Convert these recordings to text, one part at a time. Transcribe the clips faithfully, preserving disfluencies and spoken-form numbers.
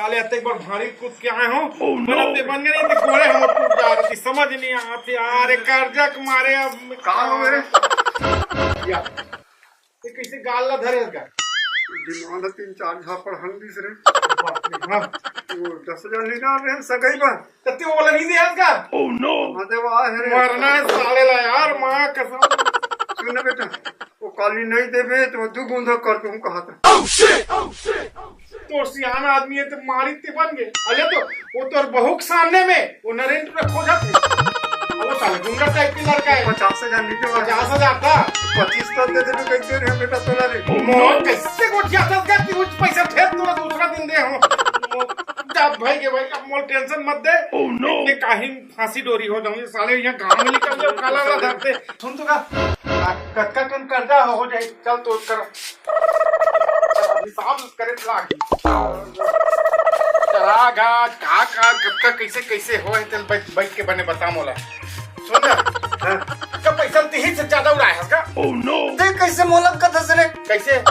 साले अतेक बार भारी कूद के आए हो। Oh, no। मतलब ते बन गए नहीं तो गोड़े हम टूट जा रहे, समझ नहीं आते यार, ये कर्जा के मारे अब मैं का हो रे? यार, ये कैसे गाल ला धरे का? दिमाग तीन चार झापड़ हंग दिस रे। बाप रे, हाँ। वो दस हजार लेना रे सगाई पर। तो ते वो वाला नहीं दिया का? Oh, no। हाँ, दे वो आ है रे। मरना है साले ला यार, माँ कसम। सुन ना बेटा, वो काली नहीं देबे तो दू गुंधा कर दूं कहा था। तोर सियान आदमी है तो मारी ते बन गए। अरे तो वो तोर बहू के सामने में वो नरेंद्र रखो जाते। अब वो साले गुंडा टाइप के लड़का है। पचास हजार नीचे वाला। पचास हजार था। पच्चीस तो दे दे, कैसे रे बेटा तोला रे? मोर कैसे गोठिया था क्या कि कुछ पैसा ठेर तोला दूसरा दिन दे हो। जा भाई के भाई, अब मोर टेंशन मत दे। Oh, no। इतने काहिन फांसी डोरी हो जाऊंगी साले, यहाँ गांव में निकल जाओ, काला वाला धरते। सुन तो का, आ, कतका कन कर्जा हो, हो जाए, चल तो कर। अभी काम करे लागी। चला गा, का, का, कतका, कैसे, कैसे हो है, तेल बैठ, बैठ के बने बता मोला। सुन ना, हाँ। का पैसा तिही से ज्यादा उड़ाए हस का? Oh, no। देख कैसे मोला कथस रे। कैसे?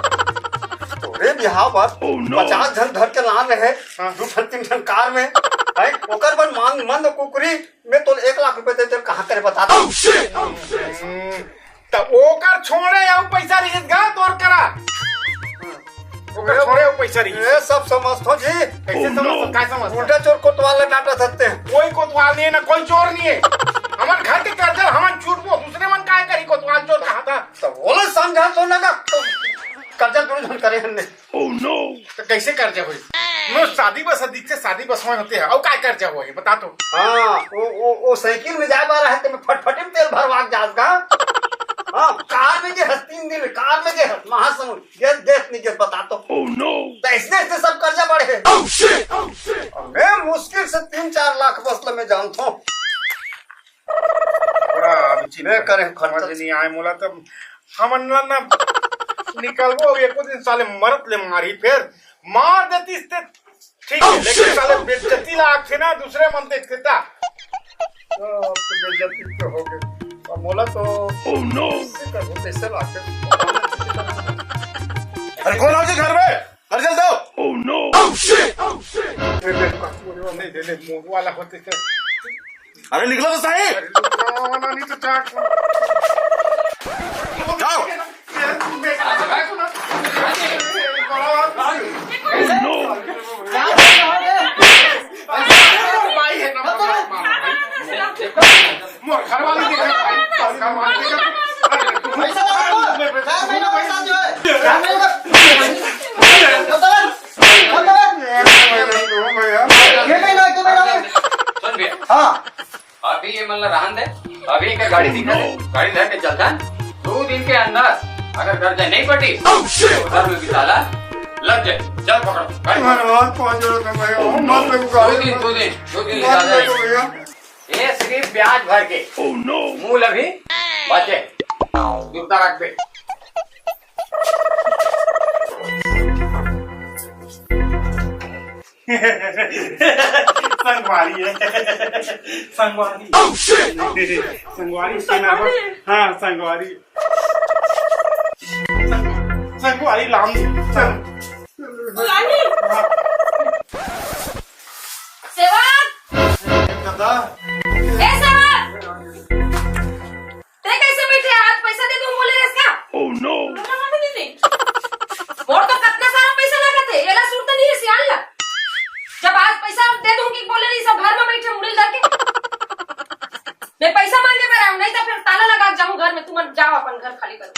तोरे बिहाव बर Oh, no। पचास झन धर के लान रहे, हाँ। दू ठन, तीन ठन कार में, है? ओकर बर मांग मंद कुकरी में तोल एक लाख रुपए दे, तेल कहाँ करे बता दो। हम्म, त ओकर छोड़े अउ पैसा रहिस गा तोर करा। ओकर छोड़े अउ पैसा रहिस। ये सब समझथो जी। कैसे Oh, समझ, no। काय समझ? उल्टा चोर कोतवाल ले डांटा सकते हैं। कोई कोतवाल नहीं है, ना कोई चोर नहीं है। हमर घर के कर्जा हमन छूटबो, दूसरे मन काय करी कोतवाल चोर कहा था। तो बोले समझा तो ना का, तो कर्जा दूर धन करे हमने। Oh, no। तो कैसे कर्जा होई? नो, शादी बस अधिक से शादी बस में होते हैं। अउ काय कर्जा होई, बता तो। हाँ, वो, वो, वो साइकिल में जाए वाला है, तो मैं फटफटी में तेल भरवा के जास का। हाँ, कार में जे हस तीन दिन, कार में जे हस महासमुंद, गैस, गैस नहीं गैस, बता तो। Oh, no। तो ऐसने, ऐसने सब कर्जा बढ़े। Oh, shit। Oh, shit। मैं मुश्किल से तीन चार लाख बस ल मैं जानता हूँ। थोड़ा अब चिंता मैं करे खर्चा। समझ नहीं आए मोला, तब हमन ला ना निकलबो, एको दिन साले मरत ले मारी, फिर मार देतीस ते ठीक है, लेकिन साले बेइज्जती लागथे ना, दूसरे मन देखथे ता। अब तो बेइज्जती तो हो गई। अब मोला तो Oh, no। कैसे करबो, कैसे लागथे? अरे कौन हो जी घर में? घर चल दो। Oh, no। नहीं, नहीं, नहीं, मोरू वाला होते थे। अरे निकलो तो सही। अरे, नहीं तो जाओ। भाई है ना, मोर घर वाली देखे भाई, घर वाली देखे। अरे, पैसा ला दो। चार महीना पैसा जो है, चार महीना का। ये महीना, ये महीना। सुन भैया। हाँ। अभी ये मन ला रहन दे, अभी इनका गाड़ी दिखा दे, गाड़ी धर के चलता है। दो दिन के अंदर अगर कर्जा नहीं पटी, तो घर में भी ताला लग जाए। चल पकड़ो, गाड़ी पकड़ो। अरे यार, पाँच जरूरत है भैया, मत लगो दो गाड़ी दिन, में। दो दिन, दो दिन मत ज्यादा है। लगो भैया। ये सिर्फ ब्याज भर के। Oh, no। मूल अभी बचे। जुर्ता रख दे। संगवारी है। संगवारी। Oh, shit। संगवारी इसके नाम पर। संगवारी। हाँ, संगवारी। संग-, संगवारी लाम। संग-, लामी। हाँ। सेवक! दादा। ए सेवक! ते कैसे बैठे? आज पैसा दे दूं बोले रहे क्या? Oh, no। बोला मत दीदी। मोर तो कितना सारा पैसा लगा थे, एला सुरता नहीं है सियान ला। जब आज पैसा दे दूंगी बोले रही, सब घर में बैठे मुड़ी धर के। मैं पैसा मांगे बर आऊं, नहीं तो फिर ताला लगा के जाऊं घर में, तुम जाओ अपन घर खाली करो।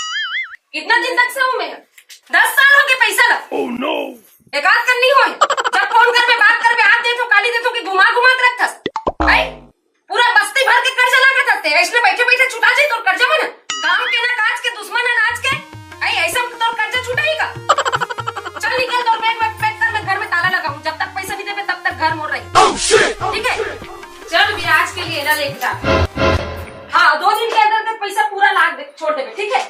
कितना दिन तक सहूं मैं? दस साल हो गए पैसा ला। Oh, no। एक आध कन नहीं होय। जब फोन कर में बात कर में आज देथो, काली देथो कि घुमा घुमा के रखथस। भाई, पूरा बस्ती भर के कर्जा लागत हते। ऐसने बैठे बैठे छुटा जाई तोर कर्जा मन। काम के ना काज के, दुश्मन अनाज के। आई ऐसा तोर कर्जा छुटाही का? चल निकल, तोर बैग में पैक कर, मैं घर में ताला लगाऊं। जब तक पैसा नहीं देबे तब तक घर मोर रही। Oh, shit। ठीक है? चल विराज के लिए ना लेके जा। हाँ, दो दिन के अंदर तक पैसा पूरा लाग दे, छोड़ देबे, ठीक है?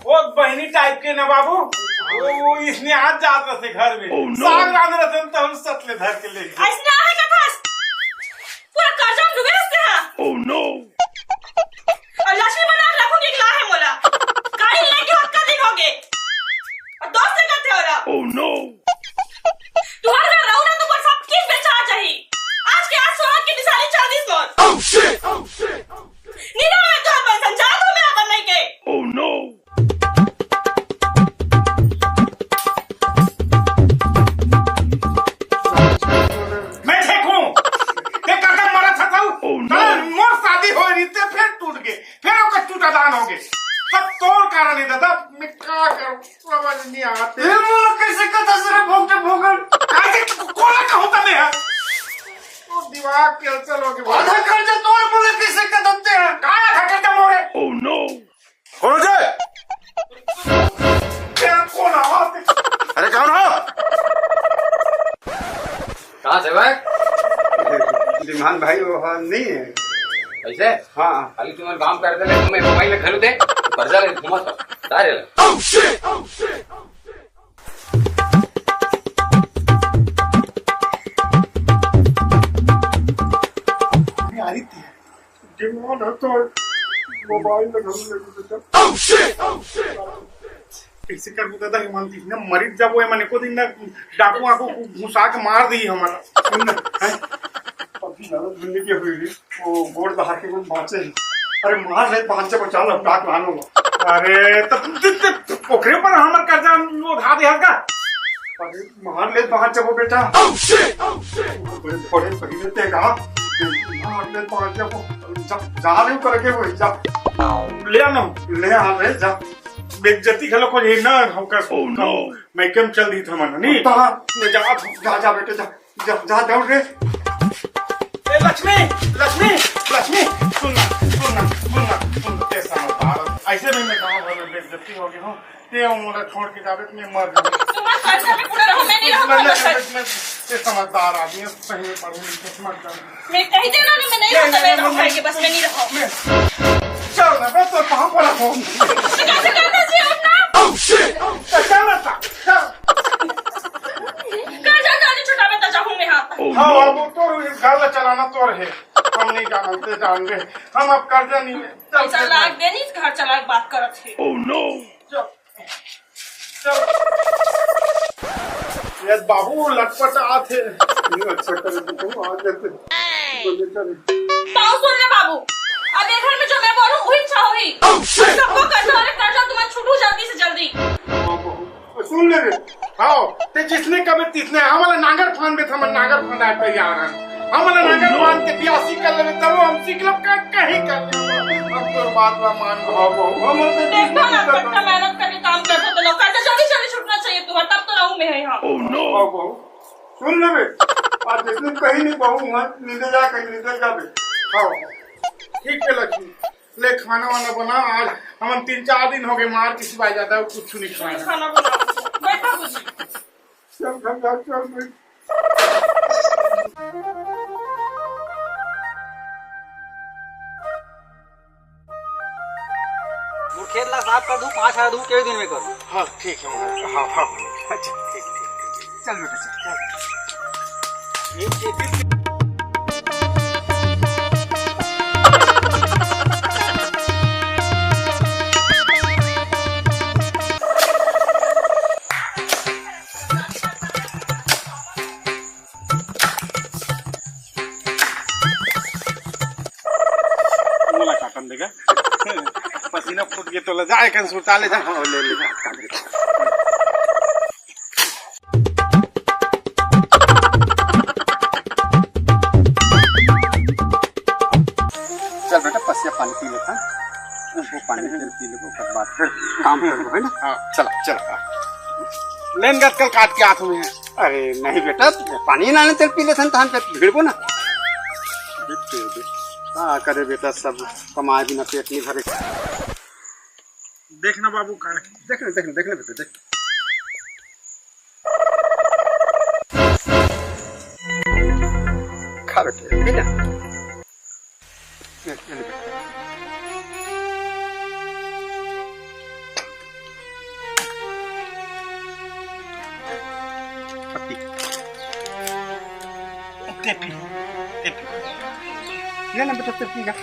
बहुत बहनी टाइप के ना बाबू, वो, वो इसने आज जात रहते घर में। Oh, no। साग रांध रहते हैं, तो हम सतले धर के ले गए। ऐसने आहे का था? पूरा कर्जा में डूबे रहते हैं। Oh, no। और लक्ष्मी बना के नहीं तो मैं तो अपन संचार तो मेरा करने के। मैं देखूं, ते काका मरत था तू? Oh, no। साला मोर शादी हो रही ते फिर टूट गए, फिर ओकर टूटा दान हो गए। सब तोर कारण है दादा, मैं का करूं, समझ नहीं आते। ए, मोला कैसे कथा सरे भोगटे भोगन? कैसे कोला का होता नहीं है? तो दिमाग कैंसिल हो गया। आधा कर्जा तोर मोला कैसे कथा ते हैं? काय आधा कर्जा मोरे? Oh, no। कौन हो जी? तेरा कौन आवाज? अरे कौन हो? कहाँ से भाई? श्रीमान भाई, वो हाँ नहीं है। कैसे? हाँ। खाली तुम्हारे काम करते ले, तुम्हें मोबाइल में घलू दे, कर्जा ले, घुमा तो, डाल ले। अरे, आ रही थी। डिमांड है तो मोबाइल में घलू ले, बेटा। कैसे करबो दादा, हेमंत, इतना मरीज जब वो, मैंने को दिन ना डाकू आकू घुसा के मार दी हमारा। सुन ना, हैं? अभी ज्यादा धुंधली की हुई रही, वो गोड़ दहा के कुछ बाँचे हैं। अरे मार ले, बाँचे बचा लो, डाक ला लो। अरे, तो तुम, तुम, तुम ओकरे पर हमर कर्जा वो उठा दे हल्का। अरे मार ले, बाँचे वो बेटा। बड़े, बड़े सही रहते हैं कहाँ? मार ले, बाँचे वो। जा, जा रहे हो करके वो, जा। ले आ ना। ले आ, ले जा। बेइज्जती घलो को यही ना, हमका Oh, no। मैं कम चल दी था मन, नहीं? तो हाँ। ले जा, जा, जा बेटे, जा। जा, जा, दौड़ रे। ए, लक्ष्मी, लक्ष्मी, लक्ष्मी, सुन ना, सुन ना, सुन ना, सुन ना, ए समझदार, ऐसे में मैं गाँव भर में बेइज्जती हो गई हूँ। ते मोला छोड़ के जाबे तो मैं मर जाऊँ। तुम्हारे पैसा में पूरा रहो, मैं नहीं रहूँ, मैं, बस। मैं, मैं, ए समझदार आदमी है, सही में पढ़ू लिखू, समझदार। मैं कही दे ना, नहीं, मैं नहीं नहीं, रहूँ, नहीं, मैं नहीं, खाएगी, बस मैं नहीं रहूँ। मैं, चल ना, मैं तो कहाँ पर रहूँ? तो कैसे करना चाहिए उठना? तो चल ना, चल। कर्जा जाने छुटावे तो जाहूं मैं हाथ। Oh, हाँ, no। अब वो तो घर ला चलाना तोर है। हम नहीं जानते, जान दे। हम अब कर्जा नहीं ले। चल, पैसा चल। लाग देनी, घर चला के बात करत है। Oh, no। चल। चल। ये बाबू लटपट आत है। नहीं, अच्छा करे, तुम आ जाते। बोले करे। ताऊ सुन ले बाबू, अब ये घर में जो मैं बोलूं, वही अच्छा होही। Oh, shit। सबको कर्जा वाले कर्जा तुम्हारा छूटू जल्दी से जल्दी। हाँ, बाबू। सुन ले रे। हाँ, ते जिसने कबे तिसने, हमला नांगर फान बे, हमन नांगर फान आए तैयार हैं। हमला नांगर फान के बियासी कर लेबे, तब हम सीख लब का कहीं कर लेबे। हम तोर बात ला मान लो। हाँ, बाबू, हम तो देखो ना, कितना मेहनत करके काम करते तो लोग कहते, "जल्दी, जल्दी छूटना चाहिए तुम्हारा, तब तो रहूं मैं यहाँ।" Oh, no। हाँ, बाबू, सुन ले बे। आज जिसने कहीं नहीं बहू, वहाँ नींदे जा, कहीं नींदे जा बे। हाँ, ठीक है लक्ष्मी। ले खाना वाना बना, आज हमन तीन चार दिन हो गए मार के सिवाय ज्यादा कुछ नहीं खाया। खाना बना, बैठा कुछ। चल, चल, चल, चल, चल। मोर खेत ला साफ कर दू, पाँच हजार दू, के दिन में कर। हाँ, ठीक है, हाँ, हाँ, हाँ। अच्छा, ठीक, ठीक, ठीक, ठीक। चल बेटा, चल, चल। मोला काटन देगा। पसीना फूट के तोला जाए कन सुरता ले जा। हाँ, ले, ले जा। चल बेटा, पसिया पानी पी लेता। वो पानी फिर पी लेबो, ओकर बाद फिर काम करबो, है ना? हाँ। चला, चला। लेन गत कल काट के आत हूँ मैं। अरे नहीं बेटा, पानी लाने चल पी लेथन, तहन पे भिड़बो ना। का करे बेटा, सब कमाए बिना पेट नहीं भरे। देखना बाबू, का देख ले, देख ले, देख ले बेटा, देख। खा बेटे, पी ना। ले, ले बेटा। अब पी। ते पी, ते पी। ले ना बेटा, ते पी ना।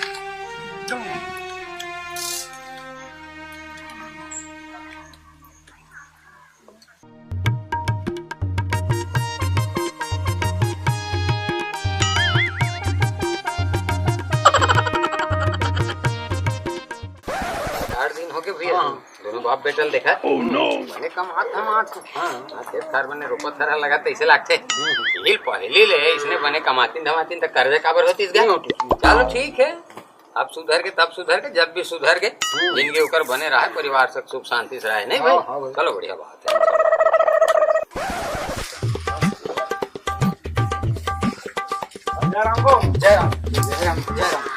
अब बेटल देखा, बने कमात धमात। हाँ, हाँ, खेत खार बने रोपा थरा लगा तइसे लागथे। हिल पहली ले इसने बने कमातिन धमातिन त कर्जा काबर होतिस गा? चलो ठीक है, अब सुधर के तब सुधर के, जब भी सुधर के जिंदगी ओकर बने रहे, परिवार से सुख शांति से रहे, नहीं भाई? हाँ, हाँ भाई। चलो बढ़िया बात है। जय राम को। जय राम, जय राम, जय राम।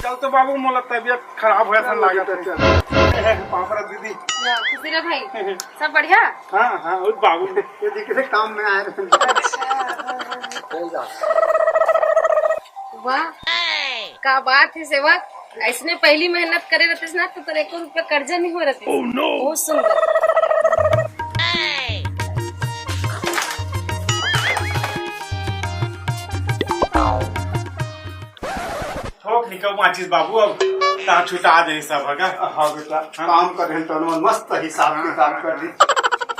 चल तो बाबू, मोला तबीयत खराब होय असन लागत हे। पापड़ा दीदी। खुशी रह भाई, सब बढ़िया? हाँ, हाँ, उस बाबू ने, ये जी के काम में आए रहे। वाह, का बात है सेवक, अइसने पहली मेहनत करे रहतिस ना तो तोर एको रुपया कर्जा नहीं हो रहतिस। बहुत सुंदर। थोक निकल बाँचिस बाबू, अब तहाँ छुटा दे सब हगा। हाँ बेटा, हाँ। काम करे तो मन मस्त हिसाब किताब कर दी।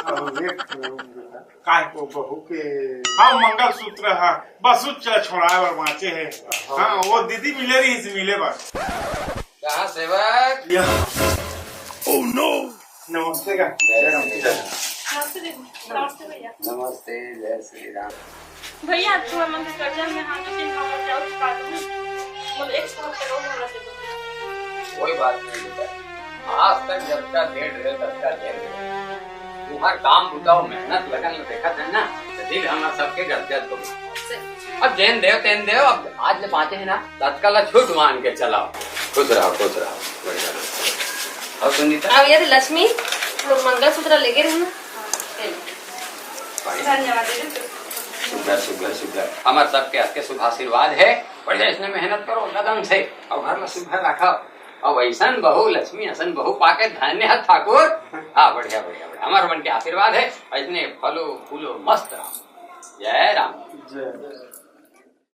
अब देख बेटा, काय? वो बहू के हाँ, मंगलसूत्र, हाँ, बस उच छोड़ाए बर बाँचे हे। हाँ। हाँ, वो दीदी मिले रहिस, मिले बर। कहाँ सेवक? या। नमस्ते का। जय श्री राम। नमस्ते दीदी। नमस्ते भैया। नमस्ते, जय श्री राम। भैया, आज थोड़ा मन के कर्जा में हाथ दो तीन बार जाओ चुका दूँ। बोले, एक सौ करोड़ वाला दे दो। कोई बात नहीं बेटा, आज तक जतका देन रहे, ततका देन रहे। तुम्हार काम बुता अउ मेहनत लगन ल देखत हन ना, त दिल हमर सबके गदगद हो गे। अब जेन देव तेन देव, अब आज ले बाँचे हे ना, ततका ल छूट मान के चलाओ। खुश रहो, खुश रहो, बढ़िया रहो। अउ सुनीता? अब ये लक्ष्मी, तोर मंगलसूत्र लेगे रहे ना? ले ले। धन्यवाद दीदी। सुघर, सुघर, सुघर। हमर सबके हाथ के शुभ आशीर्वाद हे। बढ़िया इसने मेहनत करो, लगन से, अउ घर ल सुघर रखो। अब अइसन बहू, लक्ष्मी असन बहू पाके धन्य ह ठाकुर। हाँ, बढ़िया, बढ़िया, बढ़िया। हमर मन के आशीर्वाद हे, अइसने फलो फूलो मस्त रहो। जय राम। जय।